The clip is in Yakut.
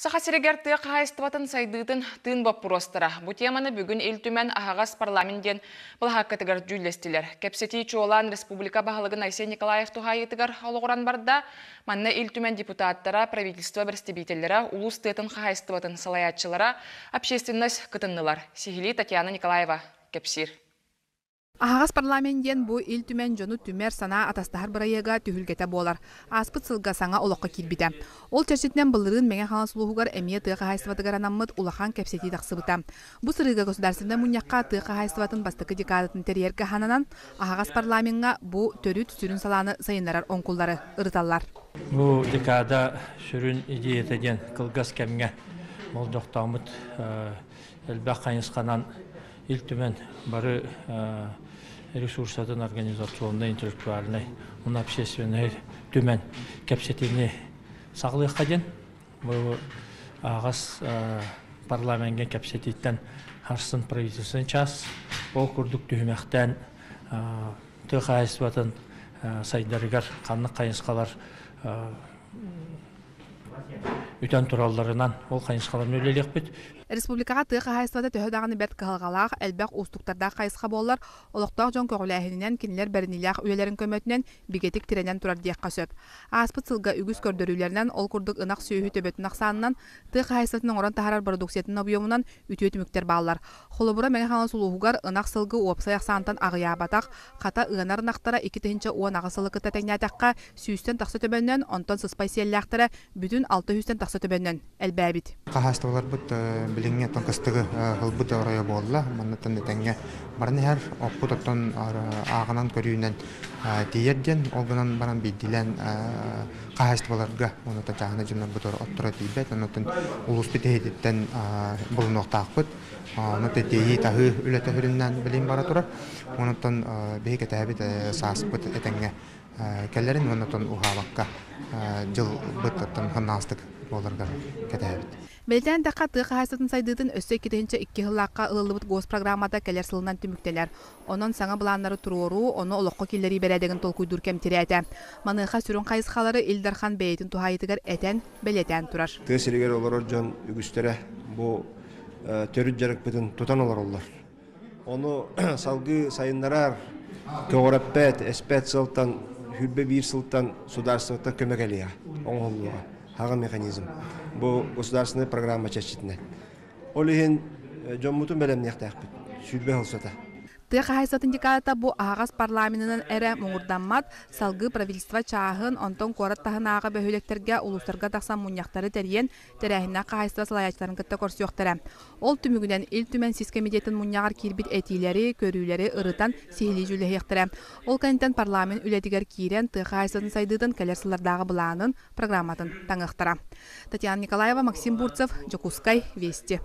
Саха сиригэр тыа хаһаайыстыбатын сайдыытын тыын боппуруостара. Бу теманы бүгүн Ил Түмэн аһаҕас парламент диэн былаһааккатыгар дьүүллэстилэр. Кэпсэтии чуолаан республика баһылыгын Айсен Николаев туһаайыытыгар олоҕуран барда. Манна Ил Түмэн депутаттара, правительство бэрэстэбиитэллэрэ, улуус тыатын хаһаайыстыбатын салайааччылара, общественность кытыннылар. Сиһилии Татьяна Николаева кэпсиир. Аһаҕас парламент диэн бу Ил Түмэн дьону түмэр, санаа атастаһар бырайыага түһүлгэтэ буолар. Ааспыт сылга саҥа олоххо киирбитэ. Ол чэрчитинэн былырыын Мэҥэ Хаҥалас улууһугар эмиэ тыа хаһаайыстыбатыгар анаммыт улахан кэпсэтии тахсыбыта. Бу сырыыга Государственнай мунньахха тыа хаһаайыстыбатын бастакы декадатын тэрийэргэ аһананан, аһаҕас парламеҥҥа бу төрүт сүрүн салааны сайыннарар оҥкуллары ырыталлар. Бу декада сүрүн идеята диэн кылгас кэмҥэ болдьохтооммут элбэх хайысханан Ил Түмэн бары ресурсатын организационнай, интеллектуальнай уонна общественнай түмэн кэпсэтиини саҕалыахха диэн бу аҕас парламеҥҥа кэпсэтииттэн харсын правительственный час ол курдук түһүмэхтээн тыа хаһаайыстыбатын сайдарыгар ханнык хайысхалар үтэн туралларынан ол хайысхаларын үлэлиэхпит. Республикаҕа тыа хаһаайыстыбата төһө даҕаны бэрт кыһалҕалаах, элбэх уустуктардаах хайысха буоллар, олохтоох дьон көҕүлээһининэн, кинилэр бэриниилээх үлэлэрин көмөтүнэн бигэтик тирэнэн турар диэххэ сөп. Ааспыт сылга үгүс көрдөрүүлэринэн, ол курдук ынах сүөһү төбөтүн ахсаанынан, тыа хаһаайыстыбатын оҥорон таһаарар бородууксуйатын объемунан үтүө түмүктэр бааллар. Холобура, Мэҥэ Хаҥалас улууһугар ынах сылгы уопсай ахсаантан аҕыйаабатах, хата ыанар ынахтара 2018 сылы кытта тэҥнээтэххэ, сүүстэн тахса төбөннөн, онтон сыспай сиэллээхтэрэ бүтүн 600-тэн тахса төбөннөн элбээбит. Хаһаайыстыбаларбыт билиҥҥи оттон кыстыгы ылбыт оройо буолла. Манныттан этэҥҥэ баран иһэр. Оппут оттон ааҕынан көрүүнэн тиийэр диэн, ол гынан баран биирдиилээн хаһаайыстыбаларга онуота чааһынай дьоннорбут отторо тиийбэт. Онуоттан улууспут иһититтэн булунуохтаахпыт. Ону тиэйии-таһыы үлэтэ сүрүннээн билигин бара турар. Онуттан биһи кэтээбит сааспыт этэҥҥэ кэлэрин уонна оттон уһаабакка дьылбыт хамнаастык буоларыгар кэтэһэбит. Бэлиэтээн эттэххэ, тыа хаһаайыстыбатын сайдыытын өссө 2002 сыллаахха ылыллыбыт госпрограммата кэлэр сылынан түмүктэнэр. Онон саҥа былааннары туруоруу, ону олоххо киллэрии бэрээдэгин толкуйдуур кэм тирээтэ. Маныаха сүрүн хайысхалары Ил Дархан бэйэтин туһаайыытыгар этэн, бэлиэтээн турар. Тыа сиригэр олорор дьон үгүстэрэ бу төрүт дьарыкпытын тутан олороллор. Ону салгыы сайыннарар, көҕүрэппэт, эспэт сылтан, 21 сылтан судаарыстыбаттан көмө кэлиэҕэ, оҥоһуллуоҕа. Хаҕа механизм. Бу государственнай программа чэрчитинэн. Ол иһин дьоммутун бэлэмниэхтээхпит. 20 сыл сата. Тыа хаһаайыстыбатын декадата бу аһаҕас парламенынан эрэ муҥурдаммат, салгыы правительство чааһын, онтон куорат таһынааҕы бөһүөлэктэргэ, улуустарга тахсан мунньахтары тэрийэн, тэрээһиннээх хаһаайыстыба салайааччыларын кытта көрсүөхтэрэ. Ол түмүгүнэн Ил Түмэн сис кэмитиэтин мунньаҕар киирбит этиилэри, көрүүлэри ырытан сиһилии дьүүллэһиэхтэрэ. Ол кэнниттэн парламент үлэтигэр киирэн тыа хаһаайыстыбатын сайдыытын кэлэр сыллардааҕы былаанын, программатын таҥыахтара. Татьяна Николаева, Максим Бурцев, Дьокуускай, Вести.